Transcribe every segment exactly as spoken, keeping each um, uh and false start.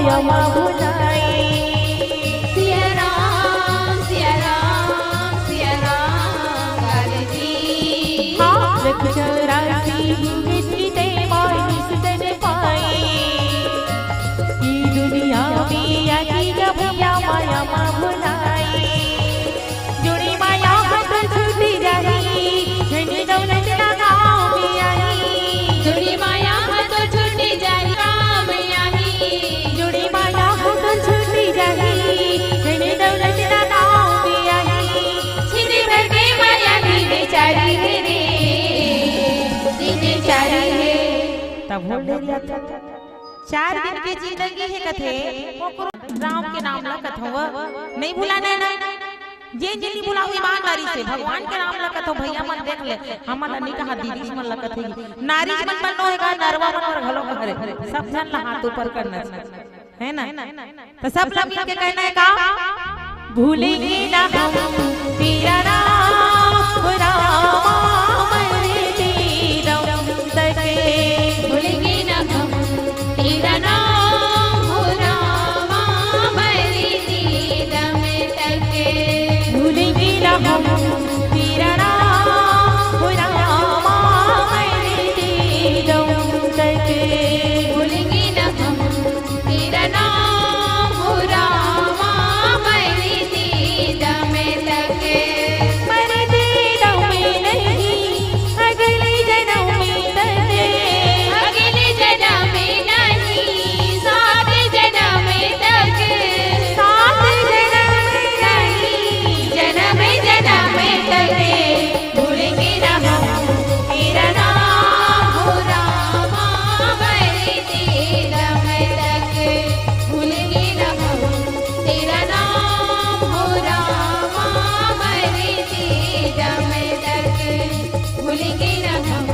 माया मा भुलाई। सिया राम, सिया राम, सिया राम, काली जी। हाँ, लख चौरासी भुवन जीते मानुष तन पाई। ई दुनिया में आके जब या माया मा भुलाई। जुड़ी माया ह तो छूटी जाही, धन दौलत ना काम आही। जुड़ी माया ह तो छूटी जाही, काम आही। जुड़ी माया ह तो छूटी जाही, धन दौलत ना काम आही। छिन भर के माया दीन चारी हे रे, दीन चारी हे। तब बोल दे रिया था। चार दिन के जिंदगी हे कथे, ओकरो राम के नाम ला कथव, नहीं भुलाना हे ना। जे जिन नहीं भुलाहू ईमानदारी से, भगवान के नाम ला कथव, भैया मन देख ले, हमन ला नहीं कहा, दीदी मन ला कथे, नारी मन बनो हे का, नरवा मन बर घलो करे, सब झन ला हाथ ऊपर करना चाहिए, है ना? तो सब ला मिल के कहना हे का? भूलेंगे ना हम तेरा नाम, रामा मरते दम तक। भूलेंगे ना हम तेरा नाम, हो रामा मरते दम तक। भूलेंगे ना हम तेरा नाम, हो रामा मरते दम तक। भूलेंगे ना हम तेरा नाम, हो रामा, मरते दम तक। मरते दम नहीं, अगले जन्म तक। अगले जन्म नहीं, सात जन्म तक। सात जन्म नहीं, जन्म जन्म तक। भूलेंगे ना हम तेरा नाम, हो रामा, मरते दम तक। भूलेंगे ना हम तेरा नाम, हो रामा, मरते दम तक। भूलेंगे ना हम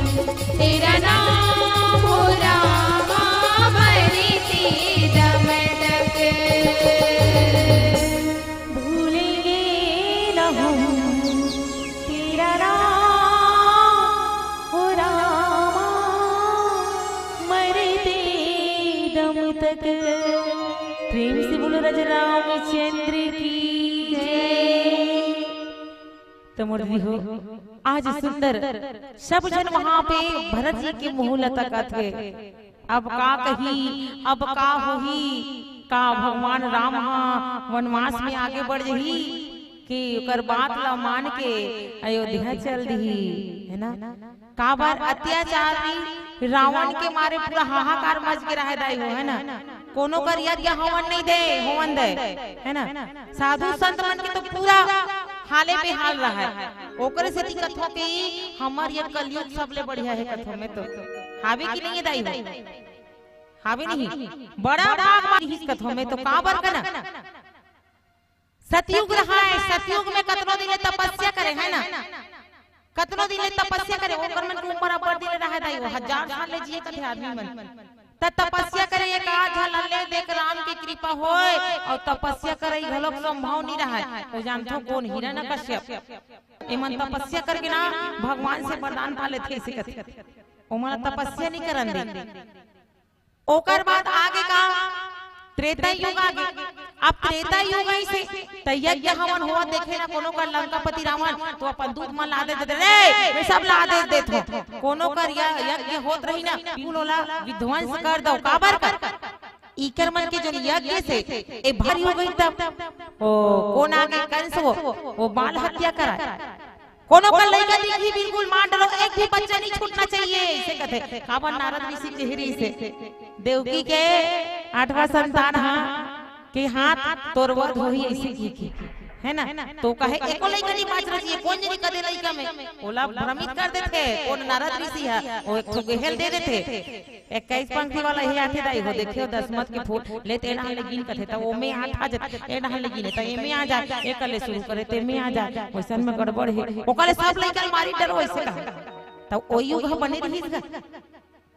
तेरा नाम, हो रामा, मरते दम तक। भूलेंगे ना हम तेरा नाम, हो रामा, मरते दम तक। प्रेम से बोलो राजा रामचंद्र की जय। तो मोर दीदी हो, आज सुंदर सब झन वहां पे भरत जी के मुंह ल तकत हे। अब का कही, अब का होही, का भगवान राम ह वनवास में आगे बढ़ जही, कि ओकर बात ल मान के अयोध्या चल दिही, है ना? काबर अत्याचारी रावण के मारे पूरा हाहाकार मच के रहे दाई हो, है ना? कोनो कर यज्ञ हवन नहीं दे, होवन दे, है ना? साधु संत मन के तो पूरा हाले बेहाल रहे। ओकरे सेती कथो कि हमर ये कलयुग सबले बढ़िया हे कथो में तो। हावे कि नहीं हे दाई हो? हावे नहीं? बड़ा भाग मा हिस कथो में तो काबर कना? सतयुग रहा हे, सतयुग में कतनो दिन ले तपस्या करे, है ना? कतनो दिन ले तपस्या करे, ओकर मन के उम्र अब्बड़ दिन ले रहे दाई हो, हजार साल ले जिए कथे आदमी मन। त तपस्या करे, एक आध झन ले देख राम के कृपा होय, अउ तपस्या करे घलोक संभव नहीं रहे। ओ जानथो कोन? हिरण्यकश्यप। एमन तपस्या करके ना भगवान से वरदान पा लेथे, इसे कथे। ओमन तपस्या नहीं करन दे। ओकर बाद आगे का? त्रेता युग आगे। अब त्रेता युग अइसे त यज्ञ हवन होवत देखे ना, कोनो कर लंकापति रावण तो अपन दूत मन ला आदेश दे दे, "रे, मैं सब ला आदेश देत हो, कोनो कर य-, यज्ञ होत रही ना, बिल्कुल ओला विध्वंस कर दो।" काबर कर? इकर मन के जो यज्ञ से ए भारी हो गई तब। ओ, कोन आगे? कंस वो, वो बाल हत्या करा। कोनो का लइका दिखही बिल्कुल मार डरो, एक भी बच्चा नहीं छूटना चाहिए, इसे कथे। काबर? नारद ऋषि के ही से देवकी के आठवां संतान हा के हाथ तोर वध होही, इसे की, की, है ना? तो कहे एको लइका नहीं बाच रही है, कोन जनी कदे लइका में ओला भ्रमित कर देथे, कोन नारद ऋषि हा, वो एक ठो गेहल दे देथे। इक्कीस पंक्ति वाला ही आथे दाई हो, देखियो दसमत के फूल ले ते डाहन ले गिन कथे, त ओमे आठ आ जाथे, ए डाहन ले गिने, त एमे आ जाए, एक ले शुरू करे, तेमे आ जाए, वैसन में गड़बड़ हे। ओकरे सब लइका ल मारी डरो, वैसे कहा। त ओ युग ह बने रहिस गा।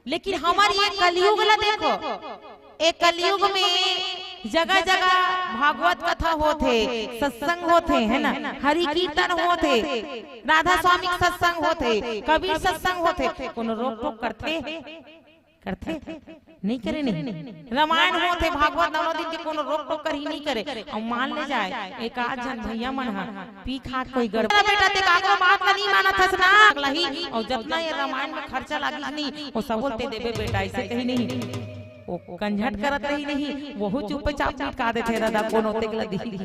लेकिन हमर ये कलयुग ला देखो, ए कलयुग में जगह-जगह भागवत कथा होथे, सत्संग होथे, है ना? हरि कीर्तन होथे, राधा स्वामी के सत्संग होथे, कबीर सत्संग होथे, कोनो रोक टोक करथे? करथे? नहीं करे नहीं। रामायण होथे, भागवत नौ दिन के कोनो रोक टोक करही नहीं करे। अउ मान ले जाए, एक आध झन भैया मन ह पी खा के कोई गड़बड़। बेटा ते काकरो बात ला नहीं मानत हस ना। लही, अउ जतना ये रामायण में खर्चा लागिस नहीं, वो सब बोलते देबे बेटा, ऐसे कही नहीं। वो कंझट करत रही नहीं, वहू चुपचाप निपटा देथे दादा, कोनो तेक ला दिही।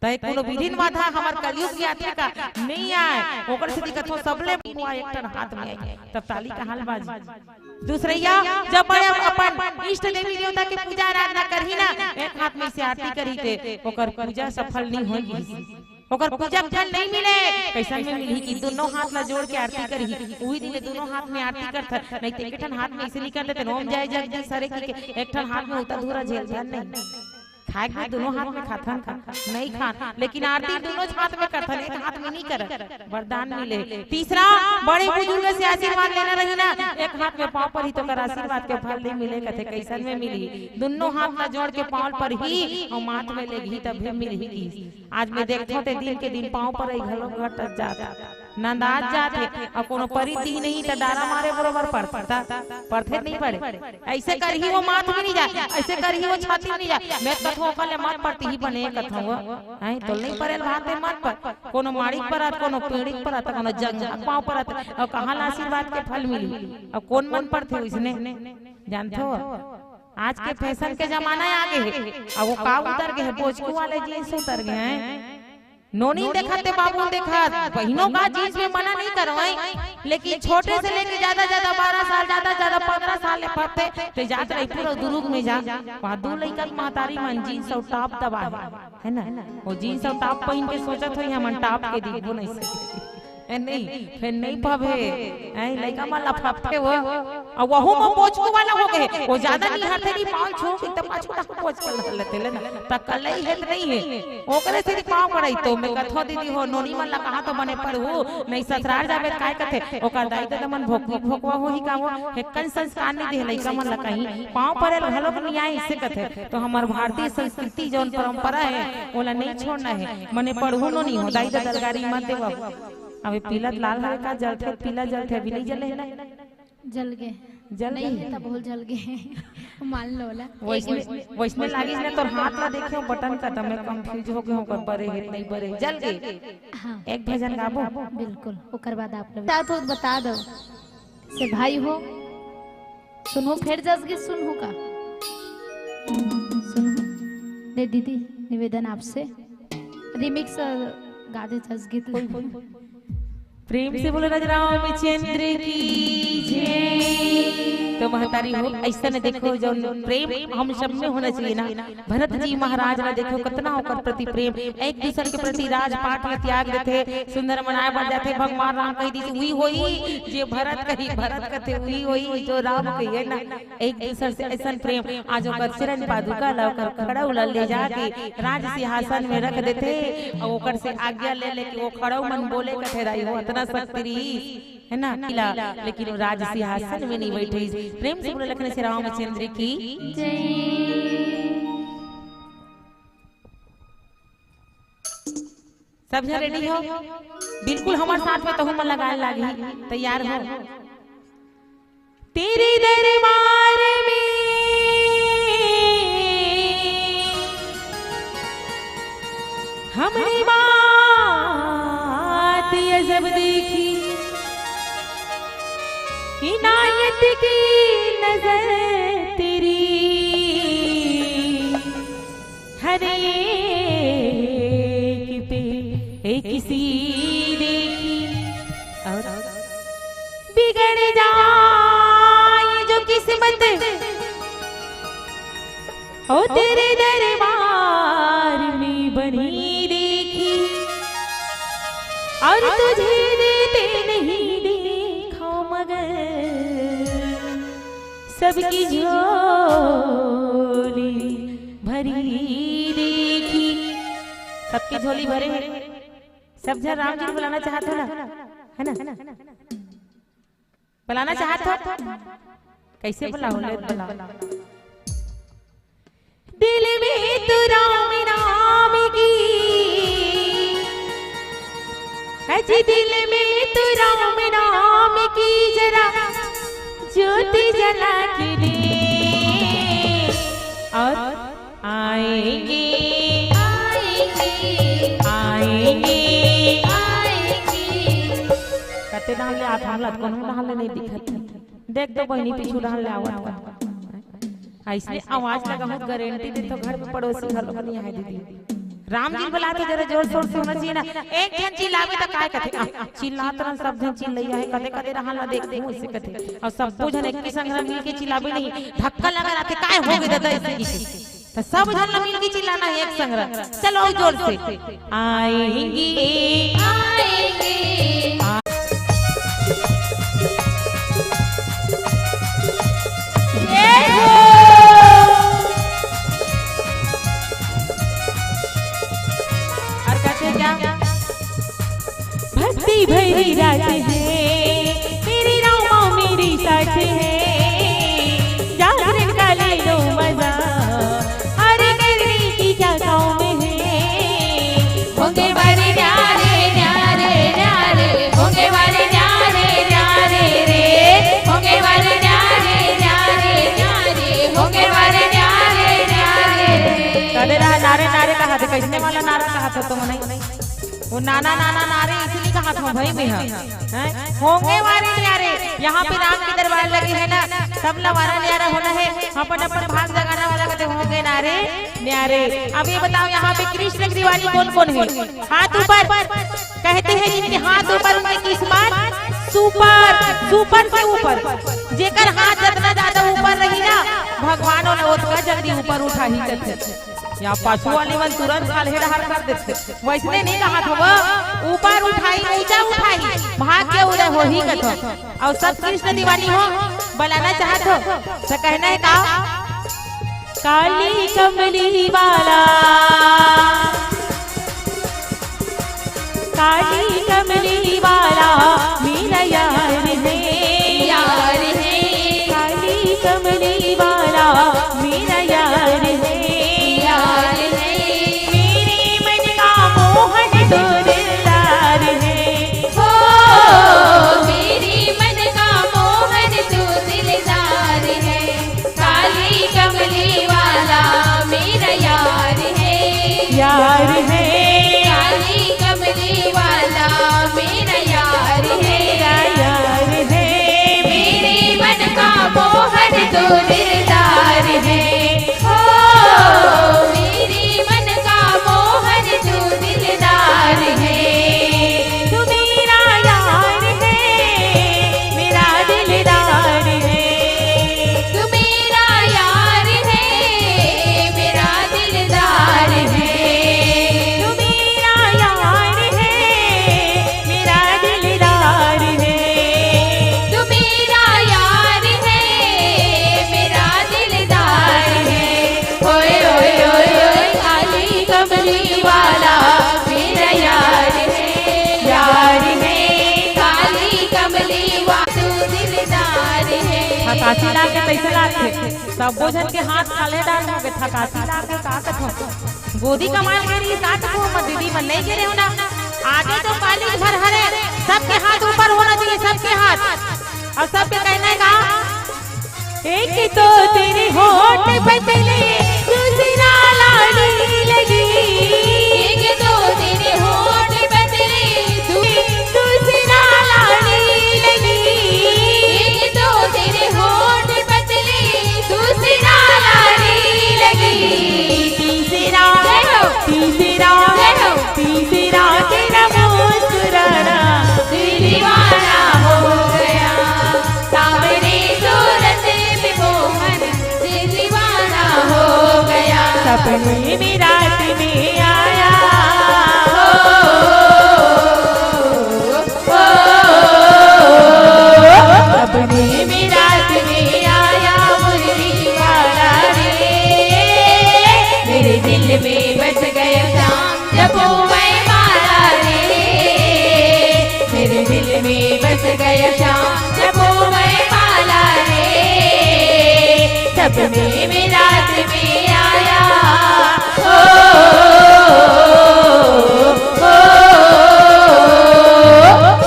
तय कोनो विधिन बाधा हमर कलयुग यात्री का नहीं आए, ओकर से दिक्कत हो, सबले बुआ एक ठन हाथ में आए, तब ताली कहाँ ले बाजी। दूसरैया, जब मैं अपन इष्ट देवी देवता के पूजा आराधना करही ना, एक हाथ में से आरती करही ते, ओकर पूजा सफल नहीं होई, ओकर पूजा फल नहीं मिले। कैसन में मिलही कि दोनों हाथ ला जोड़ के आरती करही, उही दिन दोनों हाथ में आरती करथन, नहीं ते एक ठन हाथ में इसे निकाल देते, ओम जय जगदीश हरे की के, एक ठन हाथ में उता धूरा झेलथन नहीं। खाए के दोनों हाथ में खाथन का? नहीं खान, लेकिन आरती दोनों हाथ में करथन, एक हाथ में नहीं करन। वरदान मिले। तीसरा, बड़े बुजुर्ग से आशीर्वाद लेना रही ना, एक हाथ में पाँव परही तो ओकर आशीर्वाद के फल नहीं मिले, कथे कैसन में मिली? दोनों हाथ ला जोड़ के पाँव परही अउ माथ में लेगही तभे मिलही की। आज मैं देखथों ते दिन के दिन पाँव परई घलो घटत जात। नंदात जात हे, अउ कोनो परी दिही नहीं त डारा मारे बरोबर परथे, परथे नहीं पड़े। ऐसे करही वो माथ में नहीं जाए, ऐसे करही वो छाती में नहीं जाए। मैं कथों ओकर ले मत परतिही बने कथों वो। हैं, तो नहीं परेल भाते मत पर। कोनो माड़िक परत, कोनो पेड़िक परत, कोनो जंगल पाँव परत, अउ कहाँ ला आशीर्वाद के फल मिली? अउ कोन मन परथे उसने? जानथो? आज के फैशन के जमाना आ गे हे, अउ वो का उतर गे हे? बोचकू वाले जींस उतर गे हैं। नोनी देखत ते बाबू देखत, बहिनों का जींस में मना नहीं करो, हैं? लेकिन छोटे से लेके ज्यादा ज्यादा बारह साल, ज्यादा ज्यादा पन्द्रह साल ले पढ़ते, ते जात रही पूरा दुरुग में जा। वहाँ दू लइका के महतारी मन जींस अउ टॉप दबा हे, है ना? वो जींस अउ टॉप पहिन के सोचत होही, हमन टॉप के दिखबो नहीं से। ए, नहीं, फेर नहीं पाबे। ए, लइका मन ला फपथे वो। अउ वहू म बोचकू वाला हो गे। वो ज्यादा नहीं हाथे नहीं पाँव छू, एकदम पाछू तक बोचकू वाला लेते ले ना। त कलई हे त नहीं हे। ओकरे से नहीं पाँव पड़ई तो मैं कथों दीदी हो, नोनी मन ला कहाँ तो बने पढ़ू, नहीं ससुरार जाबे त काय कथे। ओकर दाई ददा मन भोकवी भोकवा होही का वो। हेकन संस्कार नहीं दे लइका मन ला कहीं। पाँव परे ल घलो नहीं आए, इसे कथे। तो हमर भारतीय संस्कृति जौन परंपरा हे, ओला नहीं छोड़ना हे। मने पढ़ू नोनी हो, दाई ददा ल गारी मत देवा। अबे पीला त लाल हवे का, जलथे त पीला जलथे, अभी नहीं जले हे ना? जल गे। जल नहीं गे। हे त बहुत जल गे। मान लो ला। वैसने, वैसने लागिस ने तोर हाथ ला देखे बटन का, त मैं confuse हो गे हों, ओकर बरे हे, नहीं बरे हे, जल गे। हाँ। एक भजन गाबो? बिल्कुल, ओकर बाद आप लोग। बता दो, बता दो। से भाई हो, सुनहू फेर जस गीत सुनहू का? सुनहू। ले दीदी, निवेदन आपसे, remix, अ, गा दे जस गीत। प्रेम से बोलो राजा रामचंद्र की जय। तो महतारी हो, ऐसा न देखो, जो प्रेम हम सब में होना चाहिए ना। भरत जी महाराज ला देखो, कतना ओकर प्रति प्रेम, एक दूसर के प्रति राजपाट ला त्याग देथे, सुंदर मनाए बर जाथे। भगवान राम कहि दिस, "उही होही जे भरत कही, भरत कथे उही होही जो राम कही," है ना। एक दूसर से ऐसन प्रेम। आज ओकर चरण पादुका ला, ओकर खड़ऊ ला ले जाके राज सिंहासन में रख देथे, अउ ओकर से आज्ञा ले लेके वो खड़ऊ मन बोले कथे, "दाई हो, अतना शक्ति रहिस, है ना, किला, लेकिन वो राज सिंहासन में नहीं बैठे।" प्रेम से बोले लखन से रामचंद्र की जय। सब झन ready हो? बिल्कुल हमर साथ में तहू मन लगाए लागही, तैयार हो? तेरे दरबार में हमने बात अजब देखी, इनायत की नजर तेरी हर एक पे एक सी देखी। और बिगड़ जाए जो किस्मत, ओ तेरे दरबार में बनी देखी, और तुझे देते नहीं देखा मगर सबकी झोली भरी देखी। सबकी झोली भरे हे। सब झन राम जी ल बुलाना चाहत हो ना, है ना? बुलाना चाहत हो? कैसे बुलाओ? ले बुलाओ। दिल में तो राम नाम की, अजी दिल में तो राम नाम की जरा ज्योति चला के दे और आएंगे, आएंगे, आएंगे, आएंगे। कते डहन ले आत हमला, कोनो डहन ले नहीं दिखत। देख तो बहिनी पीछू डहन ले आवत बा। अइसने आवाज लगाहूं, गारंटी देथंव घर में पड़ोसी घलो नहीं आए दीदी। राम जी बलात हे, जरा जोर शोर से होना चाहिए ना। एक झन चिल्लावे त काय कथे, आ, चिल्लात रहन, सब झन चिल्लइया हे, कते कते रहन ला देख मुंह से कथे। अउ सब झन एक ही संग मिल के चिल्लाबे नहीं, धक्का लगा रखे, काय हो गे दादा, अइसे कहिके। त सब झन ला मिल के चिल्लाना हे एक संग। चलो जोर से। आएंगे, आएंगे। आ- ये हो। और कहते क्या? भक्ति भरी रात है, मेरे रामा मेरे साथ है, जागरण का ले लो मजा, अरे करने की क्या काम है। होंगे वारे न्यारे, न्यारे, न्यारे, होंगे वारे न्यारे, न्यारे रे, होंगे वारे न्यारे, न्यारे, न्यारे, होंगे वारे न्यारे, न्यारे रे। कदे रहा नारे नारे कहा थे, कइसने वाला नारा कहा था तुमने? वो नाना नाना नारे इसलिए कहा था भाई में, हाँ। हैं? होंगे वारे न्यारे, यहाँ पे राम के दरबार लगे है ना, सब ला वारा न्यारा होना है, अपन अपन भाग जगाना वाला कहते होंगे नारे न्यारे। अब ये बताओ, यहाँ पे कृष्ण की दीवानी कौन कौन है? हाथ ऊपर। कहते हैं जिनके हाथ ऊपर उनकी किस्मत सुपर, सुपर से ऊपर। जेकर हाथ जितना ज्यादा ऊपर रही ना, भगवान ओला ओतका जल्दी ऊपर उठाही कहते। या पाछू वाली मन तुरंत खाल्हे डहर कर देथे। वइसने नहीं कहा था वो, ऊपर उठाही, ऊंचा उठाही, भाग्य उदय होही कथो। अउ सब कृष्ण दीवानी हो, बलाना चाहत हो, त कहना है का? काली कमली वाला, काली कमली वाला मेरा यार है, यार है। काली कमली वाला मेरा यार है, यार है। मेरे मन का मोहन तो दिलदार है। हो, मेरे मन का मोहन तो दिलदार है। काली कमली वाला मेरा यार है, यार है। काली कमली वाला मेरा यार है, मेरा यार है। मेरे मन का मोहन तो दिलदार है। हो, मेरे मन का मोहन तो दिलदार है। तू मेरा यार है, मेरा दिलदार है। तू मेरा यार है, मेरा दिलदार है। तू मेरा यार है, मेरा दिलदार है। तू मेरा यार है, मेरा दिलदार है। ओए, ओए, ओए, ओए, काली कमली वाला मेरा यार है, यार है। काली कमली वाला तू दिलदार है। थकासी लागे तइसे लागथे। सब्बो झन के हाथ खाल्हे डहर हो गे, थकासी लागे का कथो। गोदी कमाल के रही साथ को, मत दीदी मन नहीं गिरे हो ना। आगे तो काली घर हरे, सबके हाथ ऊपर होना चाहिए, सबके हाथ। अउ सबके कहना है का? एक तो तेरे होठ पतले, दूसरा लाली लगी। एक तो तेरे होठ पतले, दू-, दूसरा लाली लगी। एक तो तेरे होठ पतले, दूसरा लाली लगी। तीसरा, जय हो। तीसरा, जय हो। तीसरा तेरा मुस्कुराना, दिल दीवाना हो गया। सांवरी सूरत में मोहन, दिल दीवाना हो गया। सपने में रात में आया, ओ, ओ, सपने में रात में आया मुरली वाला रे। मेरे दिल में बस गया श्याम जपो मैं माला रे। मेरे दिल में बस गया श्याम जपो मैं माला रे। सपने में रात में आया, ओ, ओ,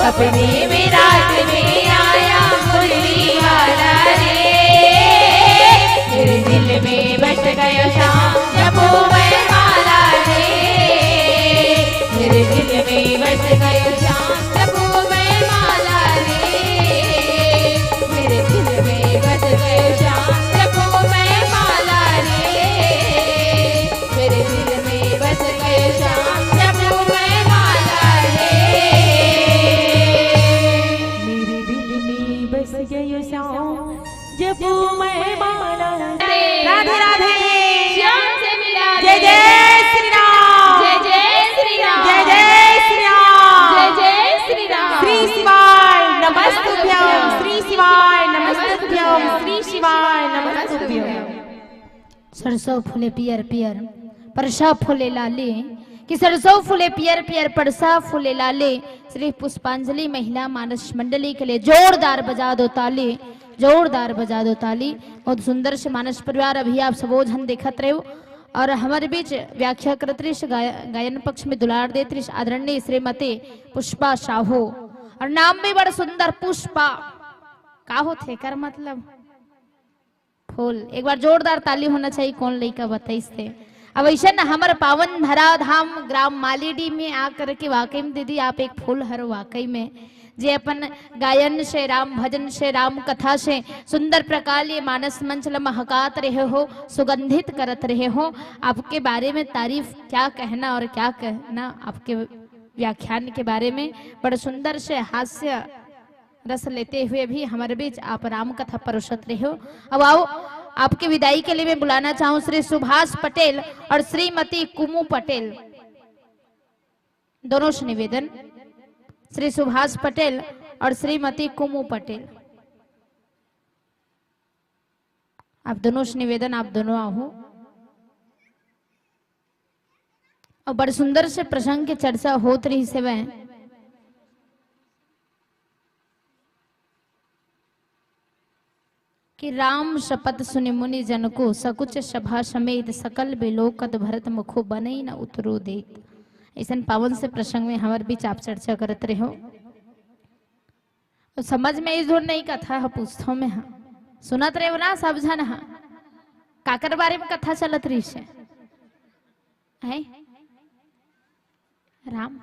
सपने में रात में आया मुरली वाला रे। राधे राधे। जय जय श्री राम। जय जय श्री राम। जय जय श्री राम। जय जय श्री राम। श्री शिवाय नमस्तुभ्यं। श्री शिवाय नमस्तुभ्यं। श्री शिवाय नमस्तुभ्यं। सरसों फूले पियर पियर, परसा फूले लाले, कि सरसों फूले पियर पियर, परसा फूले लाले। श्री पुष्पांजलि महिला मानस मंडली के लिए जोरदार बजा दो ताली, जोरदार बजा दो ताली। बहुत सुंदर से मानस परिवार अभी आप सबो झन देखत रहे हो। और हमारे बीच व्याख्या करत रहिस, गाय-, गायन पक्ष में दुलार देत रहिस आदरणीय श्रीमती पुष्पा साहू। और नाम भी बड़ा सुंदर, पुष्पा। का होथे एकर मतलब? फूल। एक बार जोरदार ताली होना चाहिए, कौन लइका बताइस ते। अब ऐसे न हमर पावन धरा धाम ग्राम मालीडीह में आ करके वाकई में दीदी आप एक फूल हर वाकई में, जे अपन गायन से, राम भजन से, राम कथा से सुंदर प्रकार ये मानस मंच ल महकात रहे हो, सुगंधित करत रहे हो। आपके बारे में तारीफ क्या कहना और क्या कहना, आपके व्याख्यान के बारे में बड़ा सुंदर से हास्य रस लेते हुए भी हमारे बीच आप राम कथा परोसत रहे हो। अब आओ, आपके विदाई के लिए मैं बुलाना चाहूँ श्री सुभाष पटेल और श्रीमती कुमू पटेल, दोनों से निवेदन, श्री सुभाष पटेल और श्रीमती कुमू पटेल, आप दोनों से निवेदन, आप दोनों आहू। और बड़ सुंदर से प्रसंग के चर्चा होत रहिस हवय कि राम शपथ सुनि मुनि जन को, सकुच सभा समेत सकल बिलोकत भरत मुखो बनई न उतरो देत। ऐसन पावन से प्रसंग में हमर बीच आप चर्चा करत रहे हो। तो समझ में इस धुन नहीं कथा ह पूछथो में ह। सुनत रहे हो ना सब झन ह। काकर बारे में कथा चलत रहिस हे? हैं? राम?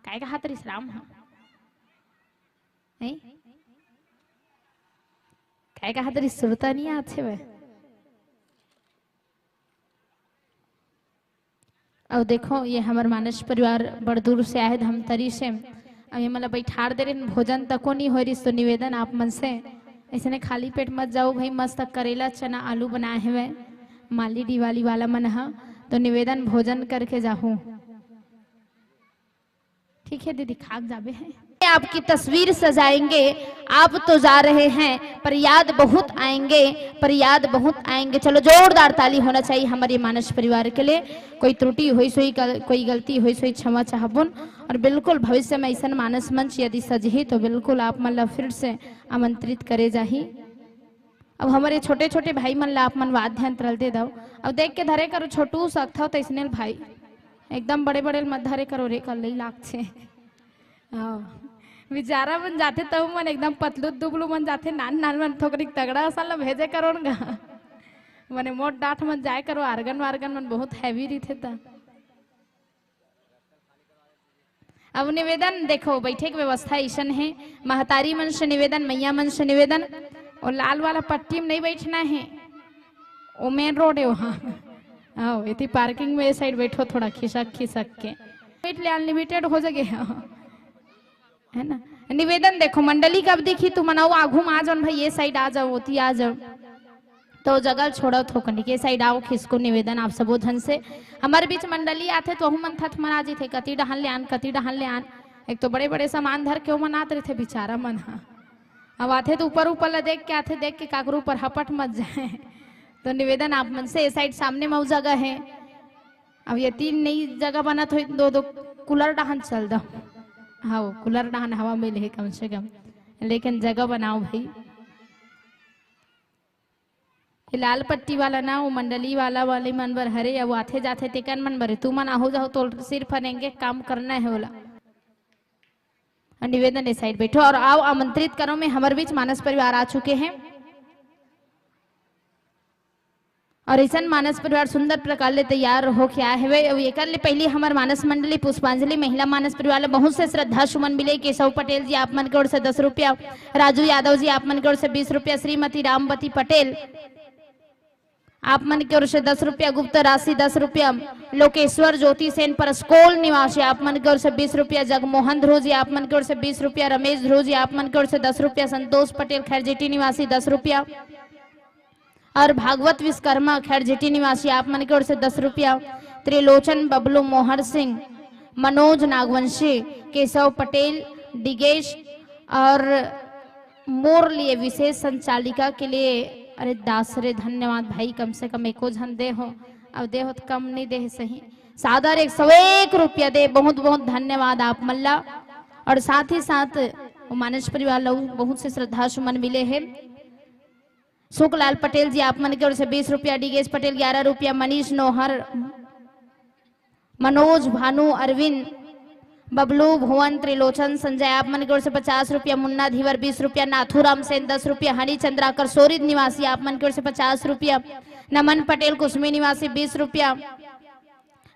काय कहत रहिस राम ह? हैं? काय कहत रहिस सुरता नहीं आथे वह? अउ देखो, ये हमर मानस परिवार बड़ दूर से आए हे धमतरी से। अब ये मन ला बैठार दे रहिन, भोजन तको नहीं होय रहिस, तो निवेदन आप मन से, ऐसने खाली पेट मत जाओ भाई। मस्त करेला, चना, आलू बनाए हवय माली डीवाली वाला मन ह, तो निवेदन भोजन करके जाहू। ठीक है दीदी, खाक जाबे है। आपकी तस्वीर सजाएंगे, आप तो जा रहे हैं, पर याद बहुत आएंगे, पर याद बहुत आएंगे। चलो, जोरदार ताली होना चाहिए हमारे मानस परिवार के लिए। कोई त्रुटि होइस होही, गल-, कोई गलती होइस होही, क्षमा चाहबुन। और बिल्कुल भविष्य में ऐसन मानस मंच यदि सजही, तो बिल्कुल आप मन ला फिर से आमंत्रित करे जाही। अब हमर ये छोटे-छोटे भाई मन ला आप मन वाद्य यंत्र ल दे दव। अब देख के धरे करो, छोटू सकथव त इसने ल भाई, एकदम बड़े-बड़े ल मत धरे करो रे, कल्लई लागथे। हाँ, बिचारा मन जाथे त मन एकदम पतलू दुबलू मन जाथे, नान नान मन थोकरी तगड़ा असन ल भेजे करो न गा। मने मोट डाठ मन जाए करो, आर्गन वार्गन मन बहुत heavy रहिथे त। अब निवेदन देखो, बैठे के व्यवस्था अइसन हे, महतारी मन से निवेदन, मैया मन से निवेदन, वो लाल वाला पट्टी में नहीं बैठना है, वो main road है वहाँ। आओ, इतनी parking में ये side बैठो, थोड़ा खिसक खिसक के बैठ ले, unlimited हो जगे, है ना। निवेदन देखो, मंडली कब दिखी, तुमन आओ आघू में आ जाओ भाई, ये side आ जाओ, ओती आ जाओ। तो जगह छोड़ो थोकनी के side आओ, खिसको निवेदन आप सबो झन से। हमर बीच मंडली आथे तो ओहू मन थथमरा जीथे, कति डहन ले आन, कति डहन ले आन। एक तो बड़े-बड़े सामान धर के ओमन आत रहिथे बिचारा मन ह। अब आथे तो ऊपर-ऊपर ला देख के आथे, देख के काकरो ऊपर हपट मत जाए। तो निवेदन आप मन से, ए side सामने म अउ जगह हे। अब ये तीन नई जगह बनत होई, दो-दो कुलर डहन चल दो। हाँ, वो कुलर डहन हवा मिले हे कम से कम, लेकिन जगह बनाओ भाई। ये लाल पट्टी वाला ना, वो मंडली वाला वाली मन बर हरे, या वो आथे जाथे तेकन मन बर, तुमन आहो जाहो तो सिर्फ अनेंगे काम करना है बोला। और निवेदन इस side बैठो और आओ आमंत्रित करो में हमर बीच मानस परिवार आ चुके हैं। और ऐसन मानस परिवार सुंदर प्रकार ले तैयार होके आए हवे। अउ एकर ले पहली हमर मानस मंडली पुष्पांजलि महिला मानस परिवार ले बहुत से श्रद्धा सुमन मिले। केशव पटेल जी आप मन के ओर से दस रुपया, राजू यादव जी आप मन के ओर से बीस रुपया, श्रीमती रामवती पटेल आप मन के ओर से दस रुपया, गुप्त राशि दस रुपया, लोकेश्वर ज्योति सेन परसकोल निवासी, आप मन के ओर से बीस रुपया, जगमोहन ध्रुव जी, आप मन के ओर से बीस रुपया, रमेश ध्रुव जी, आप मन के ओर से दस रुपया, संतोष पटेल खैरजेटी निवासी दस रुपया, और भागवत विश्वकर्मा खैरजेटी निवासी, आप मन के ओर से दस रुपया, त्रिलोचन बबलू मोहर सिंह, मनोज नागवंशी, केशव पटेल, डिगेश और मोर लिए विशेष संचालिका के लिए, अरे दास रे, धन्यवाद भाई, कम से कम एको झन दे हो, अब दे हो तो कम नहीं दे सही। सादर एक सौ एक रुपया दे, बहुत बहुत धन्यवाद आप मन ला। और साथ ही साथ वो मानस परिवार ला बहुत से श्रद्धा सुमन मिले हैं। सुखलाल पटेल जी, आप मन के ओर से बीस रुपया, डीगेश पटेल ग्यारह रुपया, मनीष नोहर, मनोज, भानु, अरविंद, बबलू, भुवन, त्रिलोचन, संजय, आप मन के ओर से पचास रुपया, मुन्ना धीवर बीस रुपया, नाथूराम सेन दस रुपया, हनी चंद्राकर सोरिद निवासी, आप मन के ओर से पचास रुपया, नमन पटेल कुसमी निवासी बीस रुपया,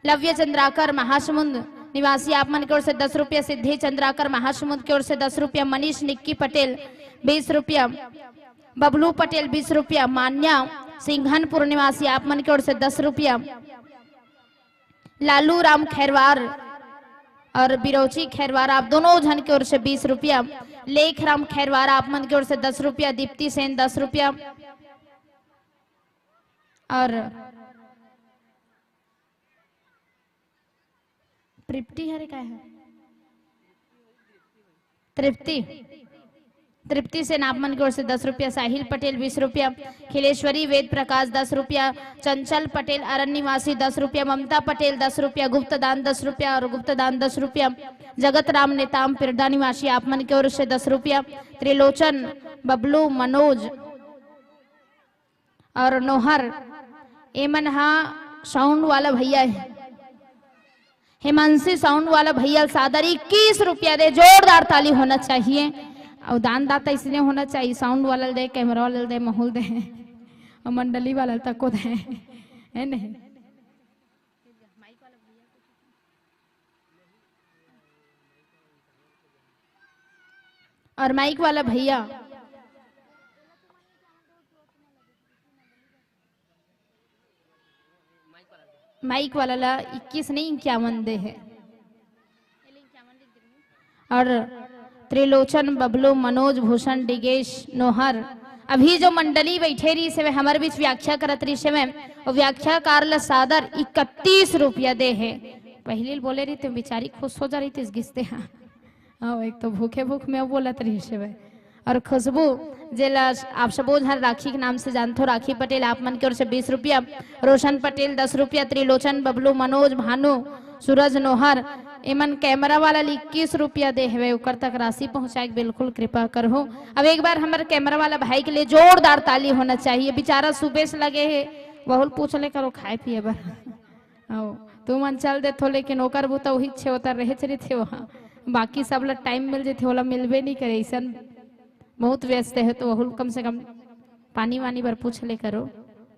लव्य चंद्राकर महासमुंद निवासी, आप मन के ओर से दस रुपया, सिद्धि चंद्राकर महासमुंद के ओर से दस रुपया, मनीष निक्की पटेल बीस रुपया, बबलू पटेल बीस रुपया, मान्या सिंघनपुर निवासी, आप मन के ओर से दस रुपया, लालू राम खैरवार और बिरोची खैरवार, आप दोनों झन के ओर से बीस रुपया, लेख राम खैरवार, आप मन के ओर से दस रुपया, दीप्ति सेन दस रुपया और तृप्ति हरे काय है? तृप्ति, तृप्ति सेन आप मन के ओर से दस रुपया, साहिल पटेल बीस रुपया, खिलेश्वरी वेद प्रकाश दस रुपया, चंचल पटेल अरण्य निवासी दस रुपया, ममता पटेल दस रुपया, गुप्त दान दस रुपया और गुप्त दान दस रुपया, जगत राम नेताम पिरदा निवासी आप मन के ओर से दस रुपया, त्रिलोचन, बबलू, मनोज और नोहर, एमन हा साउंड वाला भैया है, हिमांशी साउंड वाला भैया सादर इक्कीस रुपया दे, जोरदार ताली होना चाहिए। और दान दाता इसने होना चाहिए, साउंड वाला दे, कैमरा वाला दे, माहौल दे, और मंडली वाला तको दे, है नहीं? और माइक वाला भैया, माइक वाला ला इक्कीस नहीं, इक्यावन दे है। और त्रिलोचन, बबलू, मनोज, भूषण, डिगेश, नोहर, अभी जो मंडली बैठे रही से हमर बीच व्याख्या करत रही से, और व्याख्याकार ला सादर इकतीस रुपया दे है। पहले बोले रही थे, बेचारी खुश हो जा रही थी इस गिस्ते। हाँ, हाँ, एक तो भूखे भूख में बोलत रही से। और खुशबू, जेला आप सबो झन राखी के नाम से जानथो, राखी पटेल, आप मन के ओर से बीस रुपया, रोशन पटेल दस रुपया, त्रिलोचन, बबलू, मनोज, भानु, सूरज, नोहर, एमन कैमरा वाला ल इक्कीस रुपया दे हवे, ओकर तक राशि पहुंचाए के बिल्कुल कृपा करहो। अब एक बार हमर कैमरा वाला भाई के लिए जोरदार ताली होना चाहिए, बेचारा सुबह से लगे है, वहुल पूछ ले करो खाए पिए बर। आओ, तुमन चल देथो, लेकिन ओकर बुता उही छे ओतर रहे चरित हे वहाँ, बाकी सब ला टाइम मिल जथे, ओला मिलबे नहीं करे, ऐसन बहुत व्यस्त है, तो वहुल कम से कम पानी वानी बर पूछ ले करो,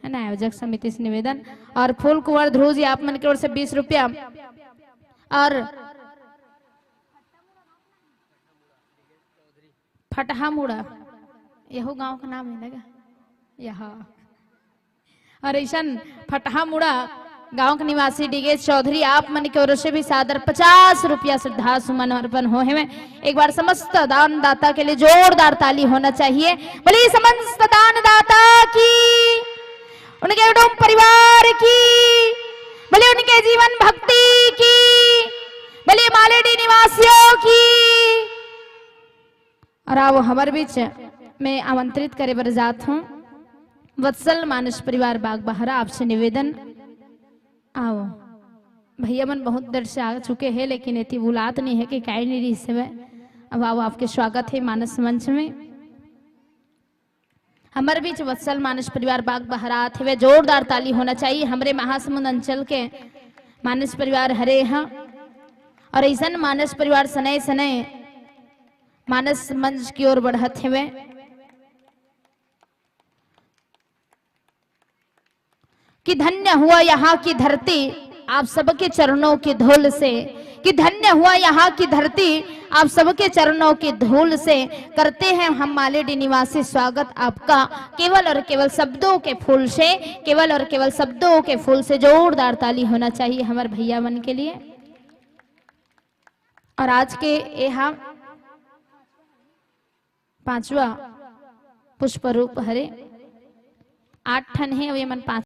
है ना। आयोजक समिति से निवेदन। और फूल कुंवर ध्रुव जी, आप मन के ओर से बीस रुपया, और फटहा मुड़ा, यहू गांव का नाम है लगा, यहाँ। और ऐसन फटहा मुड़ा गांव के निवासी डीगेश चौधरी, आप मन के ओर से भी सादर पचास रुपया श्रद्धा सुमन अर्पण हो हवे। एक बार समस्त दान दाता के लिए जोरदार ताली होना चाहिए। बोलिए समस्त दान दाता की, उनके कुटुंब परिवार की, बोलिए उनके जीवन भक्ति की, बोलिए मालेडी निवासियों की। और आओ, हमर बीच में आमंत्रित करे बर जात हूँ वत्सल मानस परिवार बागबहरा, आपसे निवेदन, आओ। भैया मन बहुत देर से आ चुके हैं, लेकिन एती बुलात नहीं है कि काहे नहीं रही से। अब आओ, आपके स्वागत है मानस मंच में। हमर बीच वत्सल मानस परिवार बागबहरा आत हवे, जोरदार ताली होना चाहिए। हमरे महासमुंद अंचल के मानस परिवार हरे हैं, और ऐसन मानस परिवार सनय सनय मानस मंच की ओर बढ़त हवे कि धन्य हुआ यहाँ की धरती, आप सबके चरणों की धूल से, कि धन्य हुआ यहाँ की धरती, आप सबके चरणों की धूल से करते हैं हम मालेडी निवासी स्वागत आपका। केवल और केवल शब्दों के फूल से, केवल और केवल शब्दों के फूल से जोरदार ताली होना चाहिए हमारे भैया मन के लिए। और आज के यहाँ पांचवा पुष्प रूप हरे, आठ ठन हे, अउ ये मन पांच